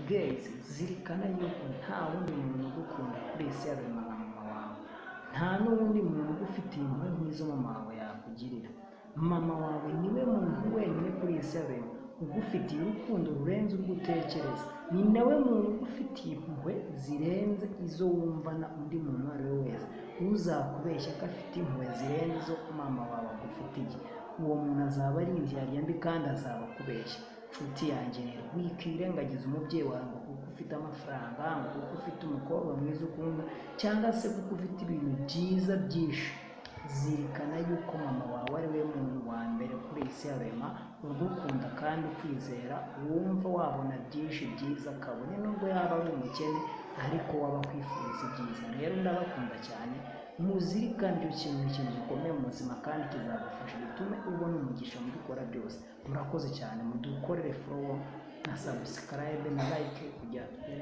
Guys, zirikana yuko nta wundi muntu ugukunda kuri iyi si ya rurema nka mama wawe. Nta n'uwundi muntu ugufitiye impuhwe nk'izo mama wawe yakugirira. Mama wawe niwe muntu wenyine kuri iyi si ya rurema ugufitiye urukundo rurenze urwo utekereza. Ni nawe muntu ugufitiye impuhwe zirenze izo wumvana undi muntu uwo ari we wese. Uzakubeshya ko afite impuhwe zirenze izo mama wawe agufitiye, uwo muntu azaba ari indyarya mbi kandi azaba akubeshya. Nshuti yanjye rero, wikirengagiza umubyeyi wawe ngo kuko ufite amafaranga, ngo kuko ufite umukobwa mwiza ukunda, cyangwa se kuko ufite ibintu byiza byinshi. Zirikana yuko mama wawe ari we muntu wa mbere kuri iyi si ya rurema ugukunda kandi ukwizera, wumva wabona byinshi byiza, kabone nubwo yaba ari umukene, ariko waba akwifuriza ibyiza. Rero ndabakunda cyane. Muzirikane icyo kintu, ni ikintu gikomeye mu buzima kandi kizagufasha, gitume ubona umugisha mu byo ukora byose. Murakoze cyane. Mudukorere follow na subscribe na like kugira twese.